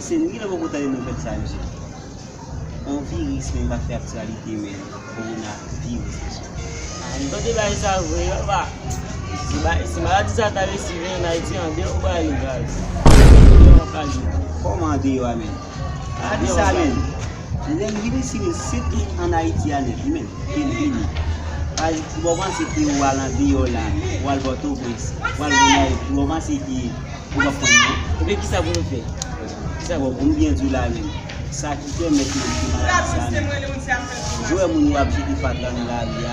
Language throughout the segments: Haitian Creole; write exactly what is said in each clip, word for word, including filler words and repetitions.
Se nou ki lè poko tande nouvèl sa, mesye. On viris menm k ap fè aktyalite, men. Kowonaviris, mesye. Ah, m tande bagay sa vre, papa. Si ba-, si maladi sa ta resi vin ann Ayiti, andeyò ou pral li, guys. Andeyò w ap pral li. Kòman andeyò a, men? Maladi sa, men. Lè l vin isi, men, se tout ann Ayiti a nèt, wi, men. Ke l vini. Pa egzanp, ou panse ke w al andeyò la, w al Pòtoprens, w al Gonayiv, ou panse ke Ou konprann, non? Ebyen, kisa pou nou fè? Kisa pou... Bon, pou m byen di w la menm, sa ki pèmèt nou di maladi sa menm, jwè moun yo ap jete fatra nan lari a,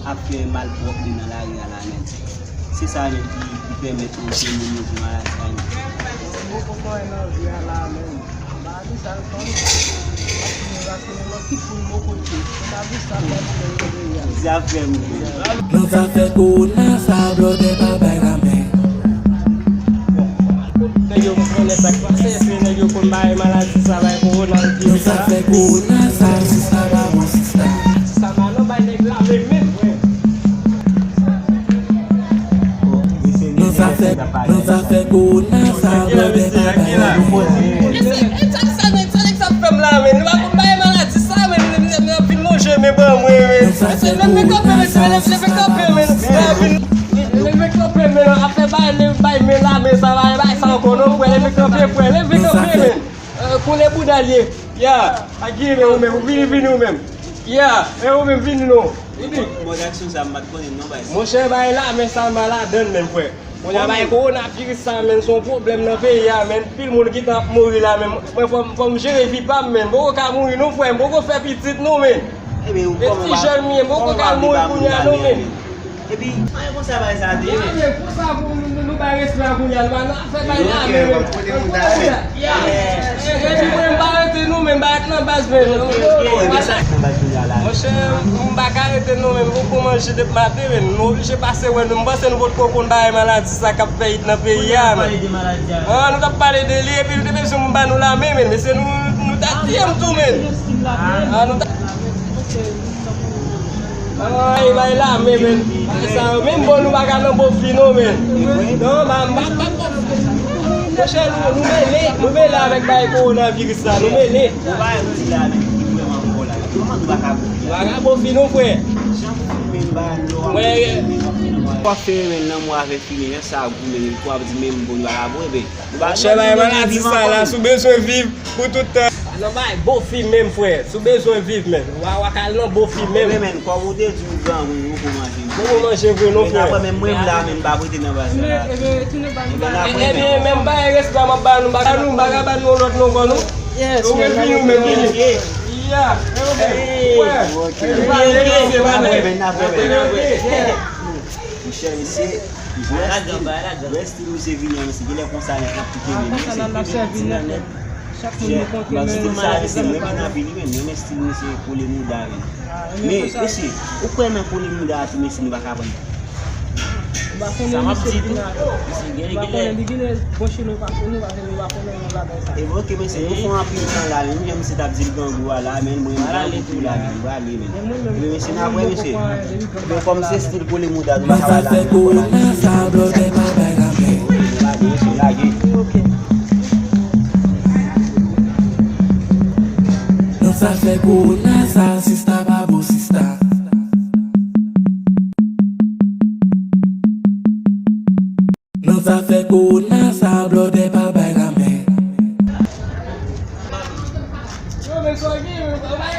ap fè malpwòpte nan lari a la menm. Se sa menm ki, ki pèmèt nou di moun yo di maladi sa menm. Mwen poko wè nan vi a la menm. Maladi sa yo fè m, paske nou rate nan lòt ti poul bò kote. Maladi sa fè m, fè m, fè m. Sa fè m. Nan zafè kowona sa, blòdè pa bay lamen. Nèg yo konnen sa k pase, epi nèg yo konn bay maladi sa, bay kowona, epi... Nan zafè kowona sa, sista pa bon sista. Sa pa nan bay nèg lamen menm, frè. Nan zafè, nan zafè kowona sa, blòdè pa bay lamen. E sa, e sa, sa nèg, sa nèg sa ap fè m la, men. Nou pa konn bay maladi sa, men. N ap vin lonje men ban mwen, men. Leve kanpe, men, leve kanpe, men. Leve kanpe, men, afè bay, leve bay, men, la, men, sa, bay, bay, sa ankò, non, frè, leve kanpe, frè, leve kanpe, men. Koule bouda l ye. Ya, a gire ou menm, ou vini, vini ou menm. Ya, e ou menm, vini, non. Vini. Mòd aksyon sa, m pa t konnen, non, bay. Monchè, bay la, men sa, m pa ladann, menm, frè. Kounye a, bay kowonaviris sa, menm, se yon pwoblèm nan peyi a, menm. Pil moun gentan ap mouri la, menm. Mwen, fò m, fò m jere vi pa m, menm. M poko ka mouri, non, frè. M poko fè pitit, non, menm. Ebyen, ou... E ti jèn m ye, m poko ka mouri kounye a, non, menm. Epi, anyen konsa bagay sa te ye. Ya, men, konsa pou nou, nou, nou bay respè a kounye a, nou pa nan afè bay la, men, men. Kote moun ta fè? Ya. E, epi mwen, m pa rete non, men, m pa rete nan baz, men. Ok, ok, ebyen sa nan baz kounye a la. Monchè, m pa ka rete non, men, m poko manje depi maten, men. Nou oblije pase wè nou, m panse nou potko konn bagay maladi sa k ap fè it nan peyi a, men. Kounye a nou pale de maladi a. Ah, nou t ap pale de li, epi nou te bezwen moun ba nou lamen, men. Men se nou, nou ta tiye m tou, men. Ah, nou ta... Ay, bay la, men, men. Bay sa yo, menm bon, nou pa ka nan bon fi, non, men. Non, ba, ba, ba, bon. Monchè, nou, nou mele, nou mele avèk bay kowonaviris la, nou mele. Ou pa di la, men, ki vrèman bon la. Kòman nou pa ka bon fi? Nou pa ka bon fi, non, frè. Jan fi menm ba, nou... Wè. Ou pa fè men nan mwa avè fi, men sa gou, men, pou ap di menm bon, nou pa ka bon, ebyen. Monchè, bay maladi sa la, si w bezwen viv pou tout tan. Nan bay bon fi menm, frè. Si w bezwen viv, men. W a, w a ka al nan bon fi menm. Men, men, kòm ou te di w grangou, ou poko manje. Ou poko manje vre, non, frè. Men apre, men mwen, m la, men m pa prete nan baz la. Ebyen, menm bay respè m ap ba nou, m pa ka, nou, m pa ka ba nou lòt non, kò nou. Yes, ou menm vini, ou menm vini. Ya. Frè. Monchè, mesye, jwè stil, jwè stil misye vini an, mesye, genlè konsa nèt, n ap kite li, mesye, kite ti nan nèt. Chak moun nou kontre, men, stil sa, mesye, mwen vin anpil, men, mwen, men stil misye kole mouda, men. Men, mesye, ou kwè nan kole mouda a tou, mesye, nou pa ka pran. Sa m ap di tou, mesye, genlè, genlè. Bon, chilo pa konnen, nou pa konnen, nou pa konnen nan bagay sa. E bon, ok, mesye, nou fè anpil tan la, men, jan misye t ap di l grangou a la, men, mwen, m grangou tou la, men, m prale, men. Ebyen, mesye, n ap wè, mesye. Ebyen, kòm se stil kole mouda, nou pa ka pale la, men. Nan zafè kowona sa, blòdè pa bay lamen. Lage, mesye, lage. Ok. Nan zafè kowona sa, sista pa bon sista. Nan zafè kowona sa, blòdè pa bay lamen. Yo, men, sa w gen, men, sa w gen,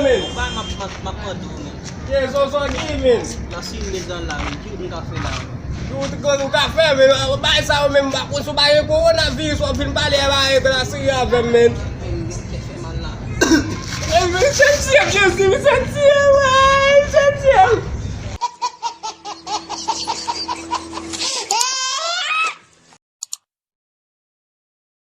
men, w ap mande w, men. Ye, sa w, sa w gen, men. Nan si mezon la, men, ki moun ka fè la, men? Ou, ou, ou ka fè, men, bagay sa yo, men, m pa konn si w pa gen kowonaviris, w ap vin pale a bagay etranje avè m, men. Men, men, tèt fè mal la. Ey, men, Jezi, men, Jezi, men,